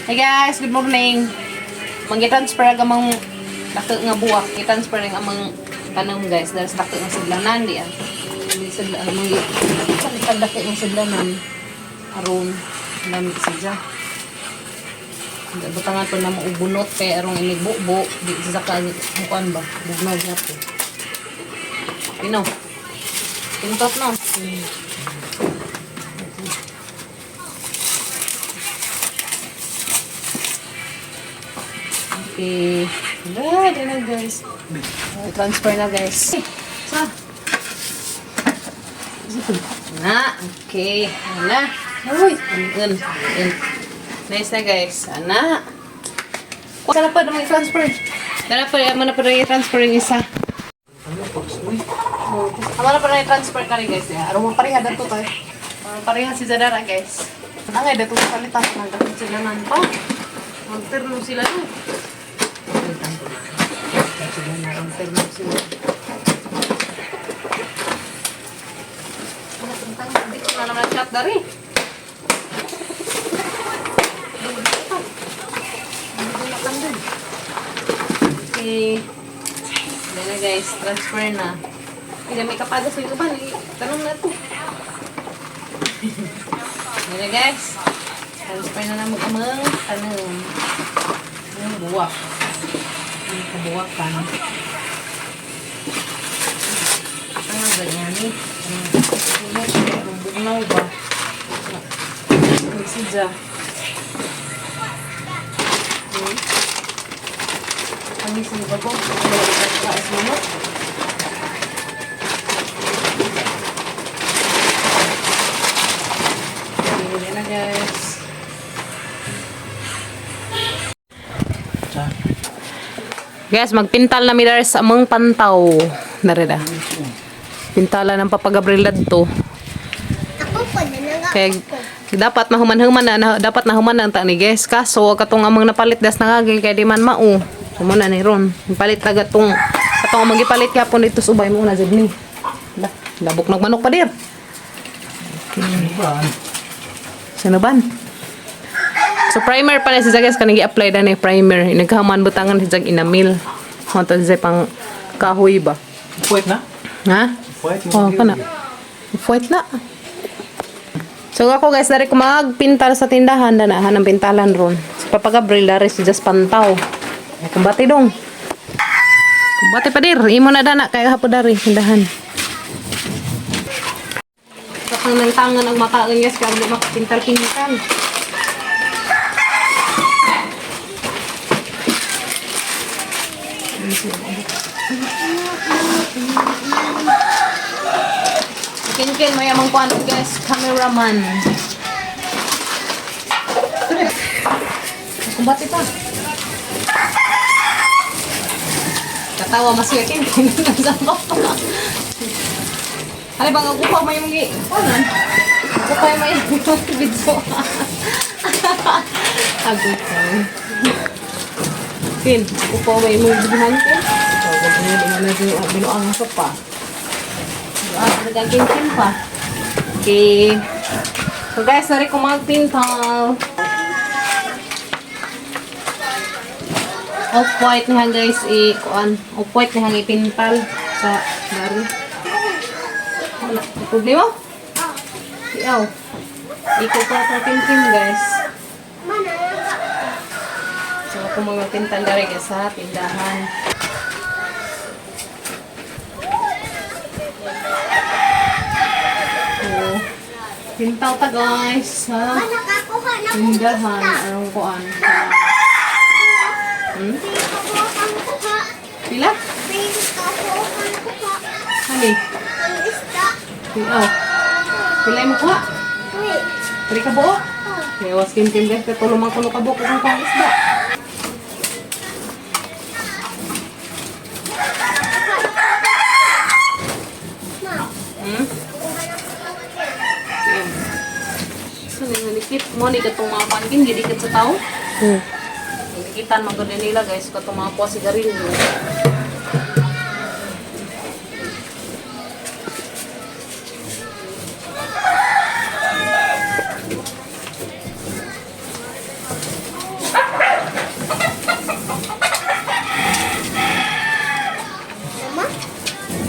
Hey guys, good morning. Manggi-transfer ang amang dako nga buwak. Gi-transfer ang amang tanong, guys, dahil sa dako nga sidlanan di ah. Hindi sidla manggi sa dako nga sidlanan aron lami siya. Butangan pa na mo og bunot kay arong inigbubo di sa ka mukuan ba bugnaw gyapon. Pino. Pintot no. Okay. Wala, di na, guys. Okay, transfer na, guys. Sa. Na, okay. Ana. Uy, an an. Nice na, guys. Ana. Sana pa naman i-transfer. Dala pa, amo na pa rin i-transfer yung isa. Amo na pa rin i-transfer ka rin, guys. Aron mo pareha dato tayo. Aron pareha si Zadara, guys. Ang ay dato palitan nang dato sila nan pa. Magterno sila no. Palitan ko na. Sila na ang terno sila. Ano tentang dito na naman chat dari. Okay. Ayan na, guys, transfer na. Hindi may kapagas yung uban. Eh, tanong na to. Ayan na, guys. Transfer na naman amang tanong. Ang buwak. Ang kabuwakan. Ang ganyan eh. Ang bugnaw ba? Ang sidya. Ang isang bago. Ang manok. Ayan na, guys. Guys, magpintal na mi dari sa among pantaw. Narida. Pintala ng Papa Gabriel to. Ako po, nanaga Kaya ako. dapat mahuman-human na, dapat nahuman na ang ta ni guys. Kaso katong among napalit das nangagil kay di man mao. So mo na ni ron. Palit taga tong katong among gipalit gyapon dito sa ubay mo na jud ni. La, labok nagmanok pa dir. Okay. Sino ban? So primer pala si Zagas kaning gi-apply na ni primer. Naghaman butangan si Zag inamil. Honto si Zag pang kahoy ba? White na? Ha? White. Oh, kana. White na. So ako, guys, dari ko magpintal sa tindahan, danahan ang pintalan ron. Si Papa Gabriel dari si Just Pantaw. Ay, kumbati dong. Kumbati pa dir, imo na dana kay hapo dari tindahan. Kapag nang tangan ang makaon, guys, kaya di makapintal-pintal. Kinkin, may amang kuan, guys, cameraman. Kumbati pa. Katawa mas siya kinkin. Nasama pa. Ano bang ako pa may mga kuanan? Ako pa may video. Agot ka. Kin, ako pa may mga videohan ko. So, wag niyo na binuang sa pa. Ah, nagagingkin pa. Okay. So guys, nari ko magpintal. Off-white niya, guys, i kuan. Off-white niya ipintal sa dari. Wala, may problema? Iyaw. Ikaw pa sa pintin, guys. Mananaga. So ako mga pintal dari, guys, sa tindahan. So, pintal ta, guys, sa Manakakuha na ko tindahan. Anong kuan? Pinakakuha kang kuha. Pila? Pinakakuha kang kuha. Hani? Ang isda. Pila. Pila mo kuha? Wait. Pili ka buo? Oh. Kaya was kim kim, guys, kaya tulungan ko no ka buo kung kang isda. Ma. Kuha na ko kang So, nilikit mo ni katong mga pankin, gidikit sa tao. Nilikitan man gud nila, guys, katong mga kuha sigarilyo.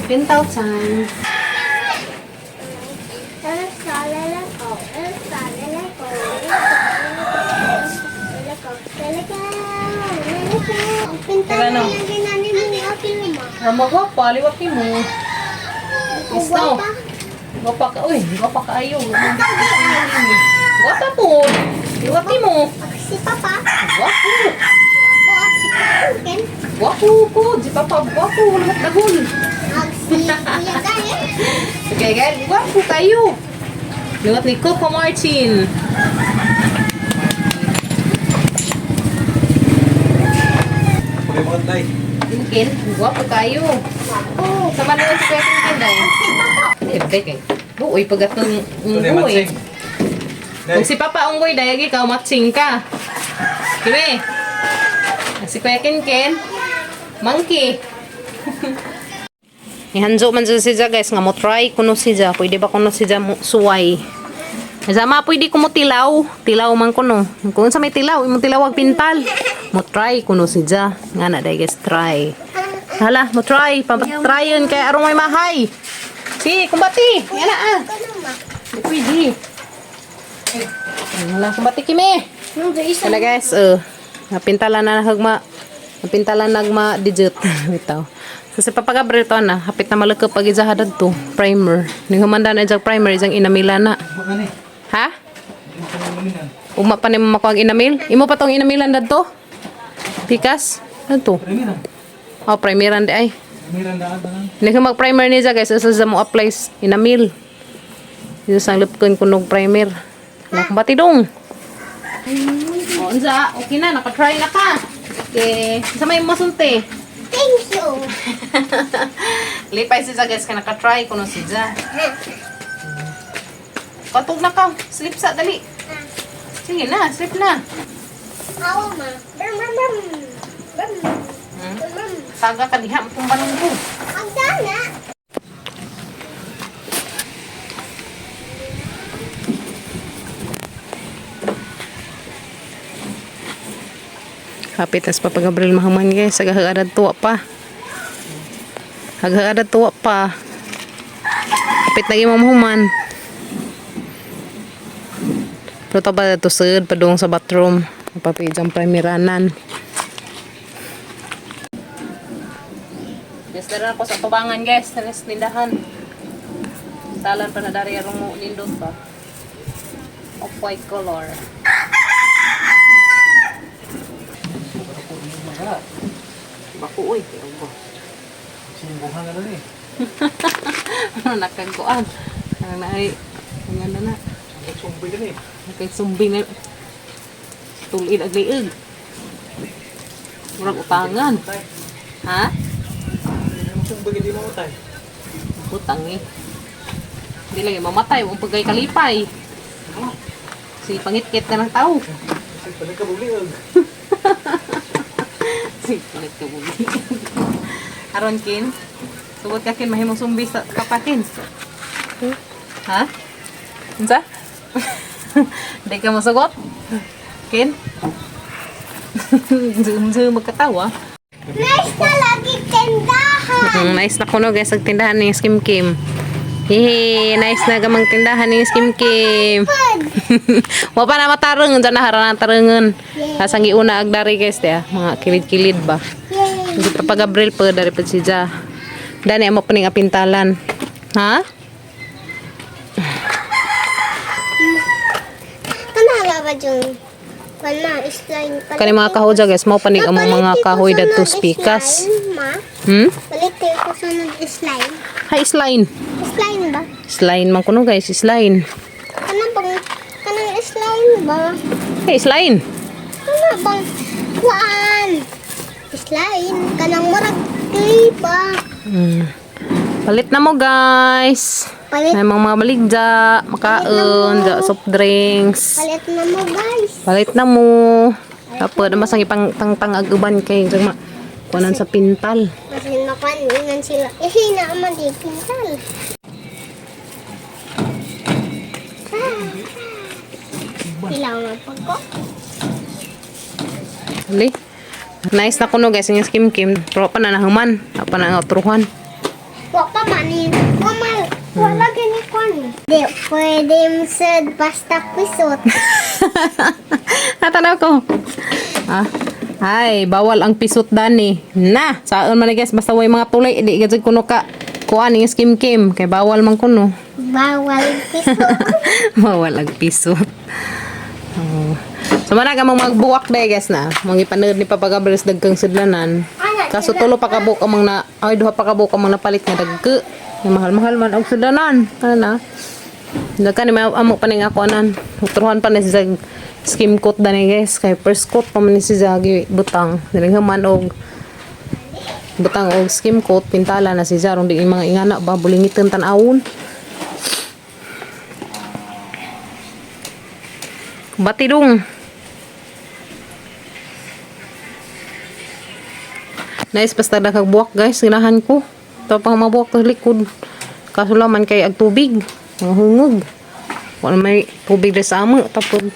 Pintal time. Elsa, let it go. Elsa, let it go. Elsa, let it go. Let it go. Let it go. Pinta Tara na na. yung ginani mo ni Ate Luma. Ramagwapa, liwat mo. Isno. Guwapa. Gwapa ka, uy, gwapa ka ayo. Gwapa po. Liwat mo. Si Papa. Gwapo. Ako si Ken. Gwapo ko. Di papa, gwapo. Liwat dagol. Ag si Kuya Gael. Okay, guys, gwapo kayo. Liwat ni Coco Martin. Pagay. Kinkin, gwapo kayo. Ako. Sa maliwan si Kuya Kinkin dahil. Eh, kay. Buoy, pagkat ng unggoy. Kung si Papa unggoy, dayag ikaw, matching ka. Kime. Si Kuya Kinkin, monkey. Nihanjo man dyan siya guys, nga mo try kuno siya. Pwede ba kuno siya mo suway? Sama, pwede ko mo tilaw. Tilaw man kuno. Kung sa may tilaw, imong tilaw ag pintal. Mo try kuno siya. Nga na day guys, try. Hala, mo try. Pa-try yun kay arong may mahay. Si, kumbati. Nga na ah. Ano ma? Di pwede. Ay, Hala, kumbati kimi. Nung isa. Wala guys, napintala na nagma napintala nagma digit bitaw. So sa Papa Gabriel to na, hapit na malakap pag ijaha to primer. Ning humanda na ijag primer ijang inamila na. Ha? Uma pa nimo makuha ang inamil? Imo pa tong inamilan dadto? Pikas? Adto. Oh, primeran di ay. Ning mag primer niya guys, asa sa mo apply inamil. Dito sa lipkon kunog primer. Nakbati dong. O, unsa, okay na, nakatry na ka. Okay. Sa may masulti. Thank you. Lipay si guys, ka nakatry kuno si Ja. Katog na ka. Sleep sa, dali. Sige na, sleep na. Awa ma. Brum brum brum. Brum. Brum brum. Taga ka diha, matumbalan ko. Ang dana. Hapit tas Papa Gabriel mahaman guys, agahagad tuwa pa. Agahagad tuwa pa. Hapit na gimong mahuman. Pero to ba to sud padung sa bathroom. Papijang primeranan. Yes, dara ako sa tubangan guys, sa tindahan. Talan pa na dari arong mo nindot pa. Off-white color. Bako uy, pero ba? Simbuhan na lang eh. Ano nakagkuan? Ano na ay ang ano na. Sumboy ka na eh. Kay sumbing na tulid ag liig. Murag utangan. Ha? Sumboy ka di mo utay. Utang eh. Hindi lang mamatay, huwag pagkay kalipay. Si pangitkit ka ng tao. Kasi pala ka buliog. Si palit ka bugi. Aron kin. Sugot ka kin mahimong sumbi sa kapakin. Ha? Unsa? Hindi ka masugot? Kin? Zoom zoom magkatawa. Nice na lagi tindahan. Nice na kuno guys ang tindahan ni Skim Kim. Hehe, nice na gamang tindahan ni Skim Kim. Food. Wa pa na matareng unsa na harana tarengen. Asang giuna ag dari guys dia, mga kilid-kilid ba. Yay. Hindi pa pa Gabriel pa dari pa siya. Dani amo pa ning apintalan. Ha? Kanala ba dyan? Wala, slime. Kani mga kahoy guys, mao pa ning among mga kahoy dadto spikas. Ma, Hmm? palit ko sunod slime. Hi slime. Slime ba? Slime man kuno guys, slime. Kanang bang, kanang slime ba? Hey, slime. Kana bang, kuan? Slime, kanang murag clay ba? Palit na mo guys. Palit, May mga baligja, makaon, ja, soft drinks. palit na mo guys. Palit na mo. Tapos naman sang ipang tangtang ag uban kay jang ma kuanan sa pintal. Kasi makuan, ingan sila. Eh, hina man di pintal. Ah. Ilaw na pagko. Ali. Nice na kuno guys yung skim kim. Pero pa na nahuman. Pa na ang otruhan. Wa pa Wala gani kwan. Di pwede msud basta pisot. Natanaw ko. Ah. Ay, bawal ang pisot dani. Na, saan man ni guys, basta way mga tulay, di gid kuno ka kuan ning skim kim kay bawal man kuno. Bawal pisot. Bawal ang pisot. Oh. So mana ka mong magbuwak day guys na. Mga ipanood ni Papa Gabriel sa dagkang sudlanan. Kaso tulo pa kabuk ang mga na ay duha pa kabuk ang mga napalit nga dagko. Yung mahal-mahal man og sudlanan. Ano na? Dagkan ni may amo pa ning ako anan. Utruhan pa ni si Zag skim coat dani guys kay first coat pa man ni si Zag butang. Dili man og butang og skim coat pintala na si Zag rong di mga ingana ba bulingiton tan-awon. Batidong. Nice basta nakagbuwak guys, ginahan ko. Ito pang mabuwak sa likod. Kaso laman kay ag tubig. Mga hungog. Wala may tubig na sa amo. Tapos,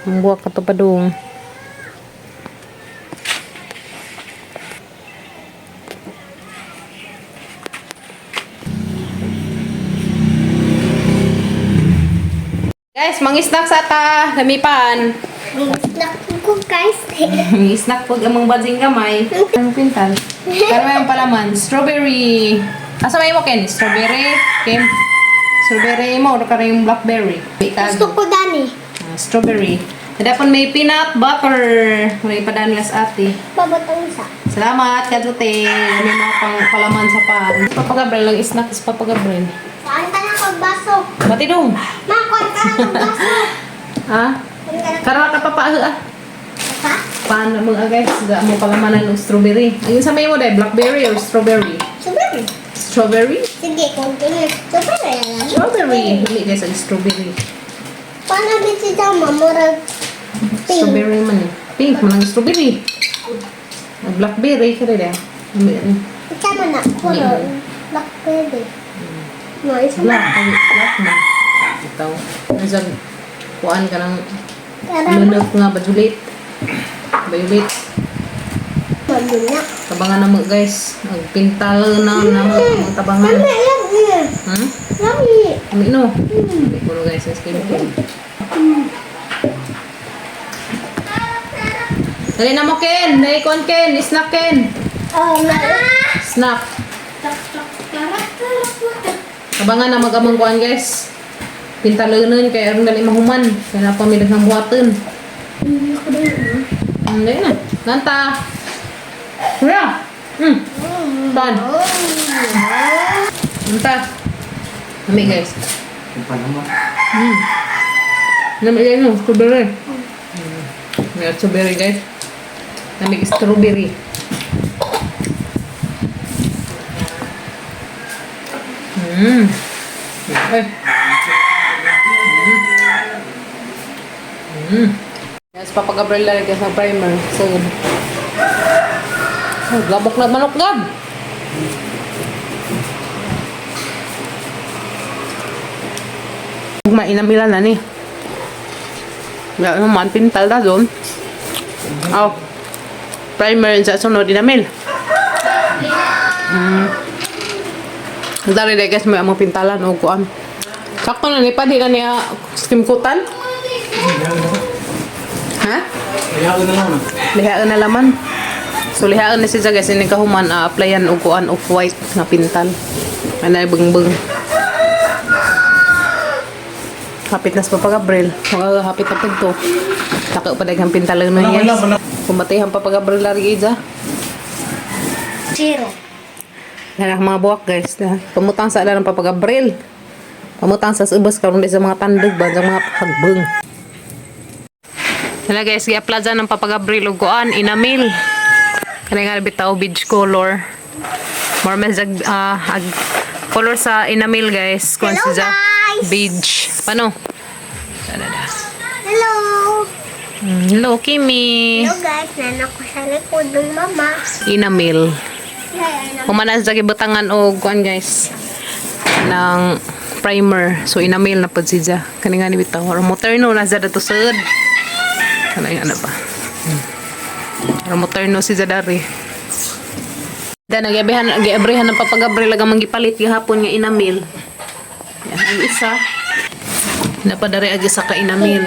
ang buwak ka to pa dong. Guys, mangisnak sa ta. Lamipan. Snack ko guys. Snack po among badzing gamay. Ang pintal. Pero may palaman, strawberry. Asa may mo Ken? Strawberry, Kim. Strawberry mo or kare yung blackberry. Gusto ko dani. Ah, strawberry. Dapat may peanut butter. May padaan las ate. Babatang isa. Salamat, Kadute. May mga pang palaman sa pan. Papa Gabriel lang snack is Papa Gabriel. Saan ka na kog baso? Batidong. Ma, kuwan ka na kog baso. Ha? Kuwan ka na Karawa ka pa pa ah. Ha? Paano mga guys, ga mo palamanan ng strawberry. Ayun sa may mo dai, blackberry or strawberry? Strawberry. Strawberry? Sige, kung ganyan. Strawberry na lang. Strawberry. Huli guys, ang strawberry. Paano din si Jama? Murag pink. Strawberry man eh. Pink man ang strawberry. Ang blackberry ka rin eh. Ikaw man na. Color. Blackberry. No, isa Black. na. Ang black man. Ito. Nasa kuan ka ng Tara, lunok nga bajulit. Violet. Mabuna. Tabangan na mo guys. Nagpintal na na mo ang tabangan. Lami, lami. Lami. Ami no. Hindi ko no guys. Sa skin ko. Dali na mo Ken. Dali Ken. Snack Ken. Oh, na. Snack. Abangan na mag-amang kuan guys. Pintalonon kay aron dali mahuman. Kaya na pa mi daghang buhaton. Hindi na. Nanta. Kuya. Tan. Nanta. Lami guys. Yung palaman. Lami guys no, strawberry. May strawberry guys. Lami strawberry. Ay. Yes, Papa Gabriel lalagyan sa primer. So, oh, gabok na manok gab. Mainam na ni. Wala naman pintal na doon. Oh. Primer sa sunod inamil. Dari guys may among pintalan o kuan. Sakto na ni pa di na niya skim kutan. Ha? Kaya na lang na. Lihaan na laman. So lihaan na siya guys ini kahuman a-applyan og kuan off white nga pintal. Anay bungbung. Hapit na sa Papa Gabriel. Mga hapit na pud to. Tako pa daghang pintal na Wala, yes. wala, wala. Kumatihan Papa Gabriel lagi ija. Zero. Nanak mga buwak guys. Pamutang sa ng Papa Gabriel. Pamutang sa ubos karon di sa mga tandog ba sa mga hagbeng. Hala guys, gi-apply dyan ng Papa Gabriel og kuan enamel. Kani nga bitaw beige color. More man jag ag color sa enamel guys. Kuan Hello, siya guys! beige. Paano? Ano da? Hello. Hello Kimi. Hello guys, nanak ko sa likod ng mama. Enamel. Ayan, Humana sa gibutangan og kuan guys ng primer. So enamel na pud siya. Kani nga ni bitaw. Or moterno na siya dato sud. Kana yung ano pa. Or moterno siya dari. Da nagyabihan giabrihan ng Papa Gabriel ang manggipalit gihapon nga enamel. Yan, ang isa. Napadari ag isa ka inamin.